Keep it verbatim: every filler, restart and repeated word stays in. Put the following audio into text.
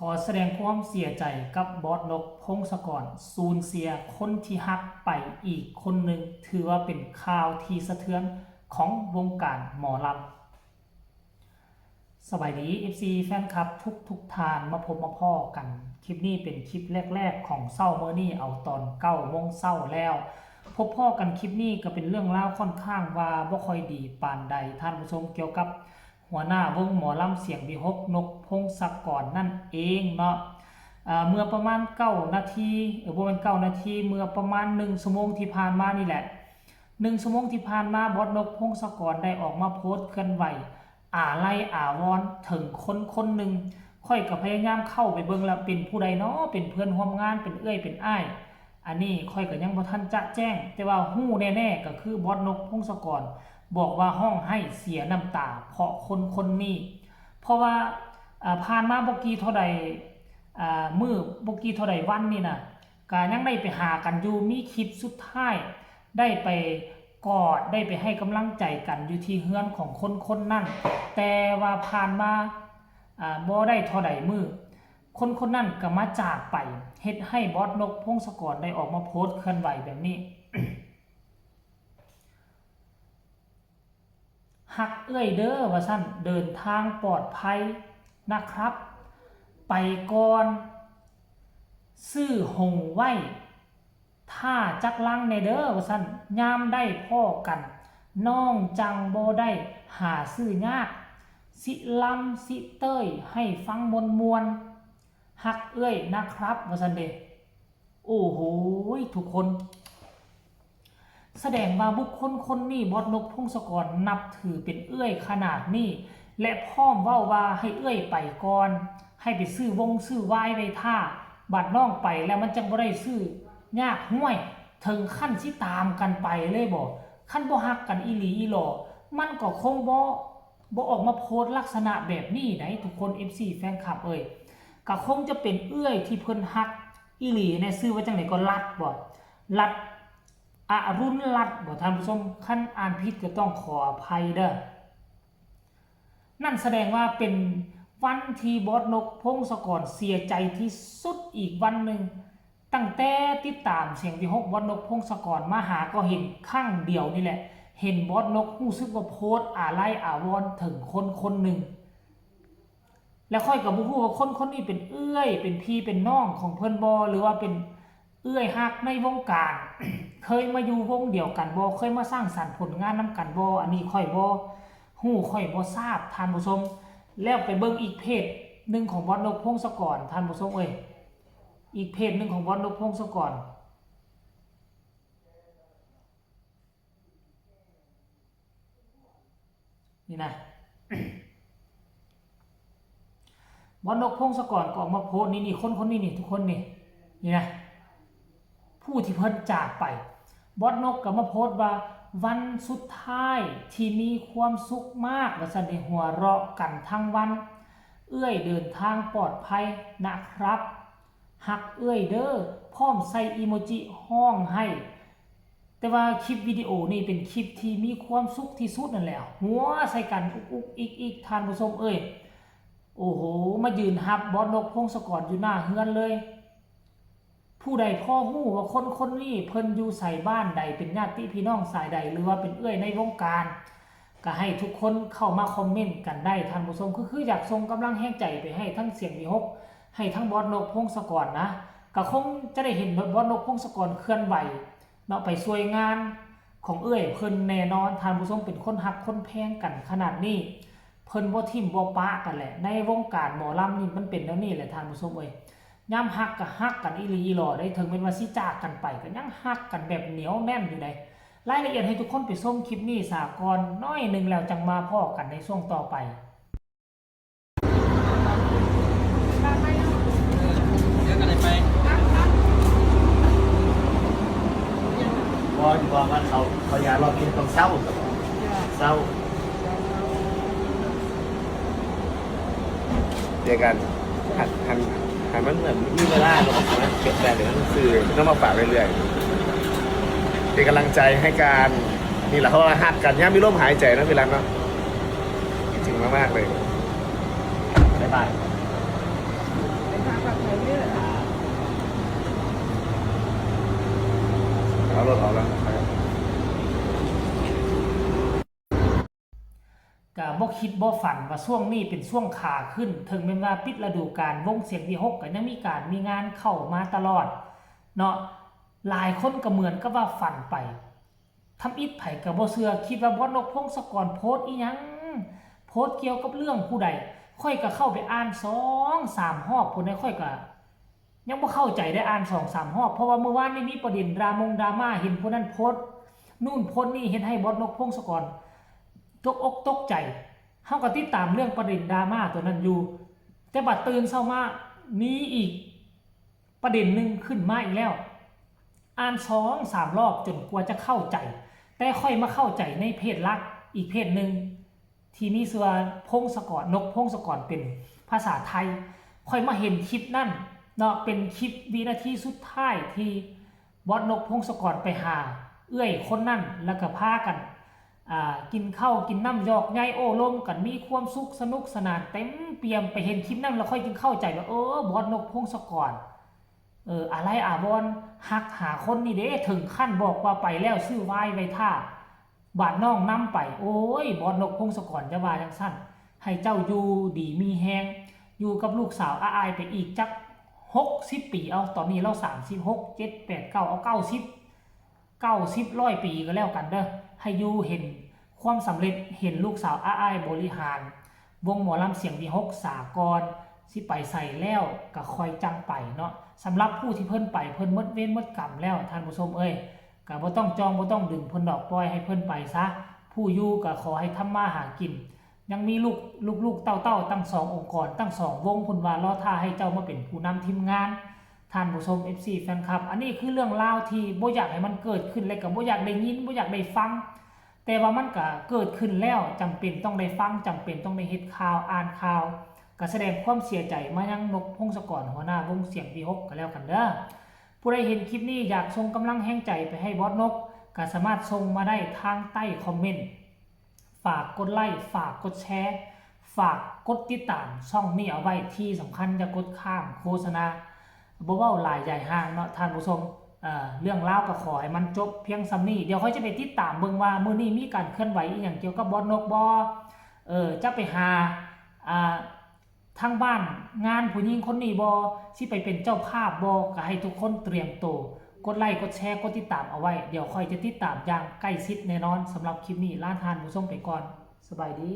ขอแสดงความเสียใจกับบอสนก พงศกร สูญเสียคนที่ฮักไปอีกคนหนึ่ง ถือว่าเป็นข่าวที่สะเทือนของวงการหมอลำ สบายดี เอฟซี แฟนคลับทุกทุกท่าน มาพบมาพ้อกัน คลิปนี้เป็นคลิปแรกๆของเช้ามื้อนี้ เอาตอนเก้าโมงเช้าแล้ว พบพ้อกันคลิปนี้ก็เป็นเรื่องราวค่อนข้างว่าบ่ค่อยดีปานใด ท่านผู้ชม เกี่ยวกับหัวหน้าวงหมอลำเสียงวิหก นก พงศกร นั่นเองเนาะ อ่า เมื่อประมาณเก้านาที เออ บ่แม่นเก้านาที เมื่อประมาณหนึ่งชั่วโมงที่ผ่านมานี่แหละ หนึ่งชั่วโมงที่ผ่านมา บอสนก พงศกร ได้ออกมาโพสต์เคลื่อนไหว อาลัยอาวรณ์ถึงคนคนหนึ่ง ข้อยก็พยายามเข้าไปเบิ่งแล้ว เป็นผู้ใดน้อ เป็นเพื่อนร่วมงาน เป็นเอื้อย เป็นอ้าย อันนี้ข้อยก็ยังบ่ทันจะแจ้ง แต่ว่าฮู้แน่ๆก็คือบอสนก พงศกร บอกว่าร้องไห้เสียน้ำตาเพราะคนคนนี้ เพราะว่า อ่า ผ่านมาบ่กี่เท่าใด อ่า มื้อบ่กี่เท่าใดวันนี่นะ ก็ยังได้ไปหากันอยู่ มีคลิปสุดท้าย ได้ไปกอด ได้ไปให้กำลังใจกันอยู่ที่เฮือนของคนคนนั้น แต่ว่าผ่านมา อ่า บ่ได้เท่าใดมื้อ คนคนนั้นก็มาจากไป เฮ็ดให้บอสนก พงศกร ได้ออกมาโพสต์เคลื่อนไหวแบบนี้ ฮักเอื้อยเด้อ ว่าซั่น เดินทางปลอดภัยนะครับ ไปก่อน ซื้อหงไว้ ถ้าจักลังแน่เด้อ ว่าซั่น ยามได้พ้อกัน น้องจั่งบ่ได้หาซื้อยาก สิลำสิเต้ยให้ฟังม่วนๆ ฮักเอื้อยนะครับ ว่าซั่นเด้ โอ้โห ทุกคน แสดงว่าบุคคลคนนี้ บอสนก พงศกร นับถือเป็นเอื้อยขนาดนี้ และพร้อมเว้าว่าให้เอื้อยไปก่อน ให้ไปซื้อวงซื้อวายไว้ท่า บัดน้องไปแล้วมันจั่งบ่ได้ซื้อ ยากห้วย ถึงขั้นสิตามกันไปเลยบ่ คันบ่ฮักกันอีหลีอีหลอ มันก็คงบ่ บ่ออกมาโพสต์ลักษณะแบบนี้ได๋ ทุกคน เอฟซี แฟนคลับเอ้ย ก็คงจะเป็นเอื้อยที่เพิ่นฮักอีหลีแหน่ ชื่อว่าจั่งใด๋ก็ รัตบ่ รัต อรุณรัตน์บ่ ท่านผู้ชม คันอ่านผิดก็ต้องขออภัยเด้อ นั่นแสดงว่าเป็นวันที่บอสนก พงศกร เสียใจที่สุดอีกวันหนึ่ง ตั้งแต่ติดตามเสียงวิหก บอสนก พงศกร มาหาก็เห็นครั้งเดียวนี่แหละ เห็นบอสนก รู้สึกว่าโพสต์อาลัยอาวรณ์ถึงคนคนหนึ่ง และข้อยก็บ่ฮู้ว่าคนคนนี้เป็นเอื้อย เป็นพี่ เป็นน้องของเพิ่นบ่ หรือว่าเป็นเอื้อยฮักในวงการ เคยมาอยู่วงเดียวกันบ่ เคยมาสร้างสรรค์ผลงานนำกันบ่ อันนี้ข้อยบ่ฮู้ ข้อยบ่ทราบ ท่านผู้ชม แล้วไปเบิ่งอีกเพจหนึ่งของบอสนก พงศกร ท่านผู้ชมเอ้ย อีกเพจหนึ่งของบอสนก พงศกร นี่นะ บอสนก พงศกร ก็ออกมาโพสต์นี่ นี่ คนคนนี้นี่ ทุกคนนี่ นี่นะ ผู้ที่เพิ่นจากไป บอสนกก็มาโพสต์ว่า วันสุดท้ายที่มีความสุขมาก ว่าซั่นเด้ หัวเราะกันทั้งวัน เอื้อยเดินทางปลอดภัยนะครับ ฮักเอื้อยเด้อ พร้อมใส่อีโมจิร้องไห้ แต่ว่าคลิปวิดีโอนี่เป็นคลิปที่มีความสุขที่สุดนั่นแหละ หัวใส่กันอุกอุกอิกอิก ท่านผู้ชมเอ้ย โอ้โห มายืนฮับบอสนก พงศกร อยู่หน้าเฮือนเลย ผู้ใดพอฮู้ว่าคนคนนี้เพิ่นอยู่ไส บ้านใด เป็นญาติพี่น้องสายใด หรือว่าเป็นเอื้อยในวงการ ก็ให้ทุกคนเข้ามาคอมเมนต์กันได้ ท่านผู้ชม คือ คืออยากส่งกำลังแฮงใจไปให้ทั้งเสียงวิหก ให้ทั้งบอสนก พงศกร นะ ก็คงจะได้เห็นบอสนก พงศกร เคลื่อนไหวเนาะ ไปช่วยงานของเอื้อยเพิ่นแน่นอน ท่านผู้ชม เป็นคนฮักคนแพงกันขนาดนี้ เพิ่นบ่ถิ่มบ่ปะกันแหละ ในวงการหมอลำนี่มันเป็นแนวนี้แหละ ท่านผู้ชมเอ้ย ยามฮักก็ฮักกันอีหลีอีหลอเด้ ถึงแม้ว่าสิจากกันไปก็ยังฮักกันแบบเหนียวแน่นอยู่เด้ รายละเอียดให้ทุกคนไปชมคลิปนี้ซะก่อนหน่อยหนึ่ง แล้วจั่งมาพ้อกันในช่วงต่อไป เดี๋ยวกันเลยไป บ่ บ่ ว่าเขา เขายารอบนี้ต้องเศร้า เศร้า เจอกัน หัน หัน หันมันเหมือนมีเวลาเนาะ เก็บแบบเดี๋ยวมันคือต้องมาฝากเรื่อยๆ เป็นกำลังใจให้กัน นี่แหละ เพราะว่าฮักกัน ยามมีลมหายใจนะพี่รักเนาะ คิดถึงมากๆเลย บ๊ายบาย เอาละครับ ก็บ่คิดบ่ฝันว่าช่วงนี้เป็นช่วงขาขึ้น ถึงแม้นว่าปิดฤดูกาลวงเสียงวีหก ก็ยังมีการมีงานเข้ามาตลอดเนาะ หลายคนก็เหมือนกับว่าฝันไป ทำอิดไผก็บ่เชื่อ คิดว่าบอสนก พงศกร โพสต์อีหยัง โพสต์เกี่ยวกับเรื่องผู้ใด ข้อยก็เข้าไปอ่านสองสามรอบพู้นนะ ข้อยก็ยังบ่เข้าใจได้ อ่านสองสามรอบ เพราะว่าเมื่อวานนี้มีประเด็นดรามงดราม่า เห็นผู้นั้นโพสต์นู่นโพสต์นี่ เฮ็ดให้บอสนก พงศกร ตกอกตกใจ เฮาก็ติดตามเรื่องประเด็นดราม่าตัวนั้นอยู่ แต่บัดตื่นเช้ามามีอีกประเด็นหนึ่งขึ้นมาอีกแล้ว อ่านสองสามรอบจนกว่าจะเข้าใจ แต่ข้อยมาเข้าใจในเพจหลักอีกเพจหนึ่ง ที่มีชื่อว่าพงศกร นก พงศกร เป็นภาษาไทย ข้อยมาเห็นคลิปนั่นเนาะ เป็นคลิปวินาทีสุดท้ายที่บอสนก พงศกร ไปหาเอื้อยคนนั่น แล้วก็พากัน อ่า กินข้าวกินน้ำหยอกใยโอ้ลมกัน มีความสุขสนุกสนานเต็มเปี่ยม ไปเห็นคลิปนั่นแล้วข้อยจึงเข้าใจว่า เออ บอสนก พงศกร เออ อาลัยอาวรณ์ฮักหาคนนี่เด้ ถึงขั้นบอกว่าไปแล้วซื้อไวน์ไว้ท่า บาดน้องนำไป โอ้ย บอสนก พงศกร จะว่าจังซั่น ให้เจ้าอยู่ดีมีแฮง อยู่กับลูกสาวอาอ้ายไปอีกจักหกสิบปี เอา ตอนนี้ลาวสามสิบหก เจ็ด แปด เก้า เอา เก้าสิบ เก้าสิบ ร้อยปีก็แล้วกันเด้อ ให้อยู่เห็นความสำเร็จ เห็นลูกสาวอาอ้ายบริหาร วงหมอลำเสียงวีหกสากล สิไปไสแล้วก็ค่อยจั่งไปเนาะ สำหรับผู้ที่เพิ่นไป เพิ่นหมดเวรหมดกรรมแล้ว ท่านผู้ชมเอ้ย ก็บ่ต้องจ่องบ่ต้องดึงเพิ่นดอก ปล่อยให้เพิ่นไปซะ ผู้อยู่ก็ขอให้ทำมาหากิน ยังมีลูก ลูกๆเต้าๆตั้งสององค์กร ตั้งสองวง เพิ่นว่ารอท่าให้เจ้ามาเป็นผู้นำทีมงาน ท่านผู้ชม เอฟซี แฟนคลับ อันนี้คือเรื่องราวที่บ่อยากให้มันเกิดขึ้น และก็บ่อยากได้ยิน บ่อยากได้ฟัง แต่ว่ามันก็เกิดขึ้นแล้ว จำเป็นต้องได้ฟัง จำเป็นต้องได้เฮ็ดข่าว อ่านข่าว ก็แสดงความเสียใจมายังนก พงศกร หัวหน้าวงเสียงวีหกก็แล้วกันเด้อ ผู้ใดเห็นคลิปนี้อยากส่งกำลังแฮงใจไปให้บอสนก ก็สามารถส่งมาได้ทางใต้คอมเมนต์ ฝากกดไลค์ ฝากกดแชร์ ฝากกดติดตามช่องนี้เอาไว้ ที่สำคัญอย่ากดข้ามโฆษณา บ่เว้าหลายยายห่างเนาะท่านผู้ชม เอ่อ เรื่องราวก็ขอให้มันจบเพียงส่ำนี้ เดี๋ยวข้อยจะไปติดตามเบิ่งว่ามื้อนี้มีการเคลื่อนไหวอีหยังเกี่ยวกับบอสนกบ่ เออ จะไปหา อ่า ทางบ้านงานผู้หญิงคนนี้บ่ สิไปเป็นเจ้าภาพบ่ ก็ให้ทุกคนเตรียมตัว กดไลค์ กดแชร์ กดติดตามเอาไว้ เดี๋ยวข้อยจะติดตามอย่างใกล้ชิดแน่นอน สำหรับคลิปนี้ลาท่านผู้ชมไปก่อน สบายดี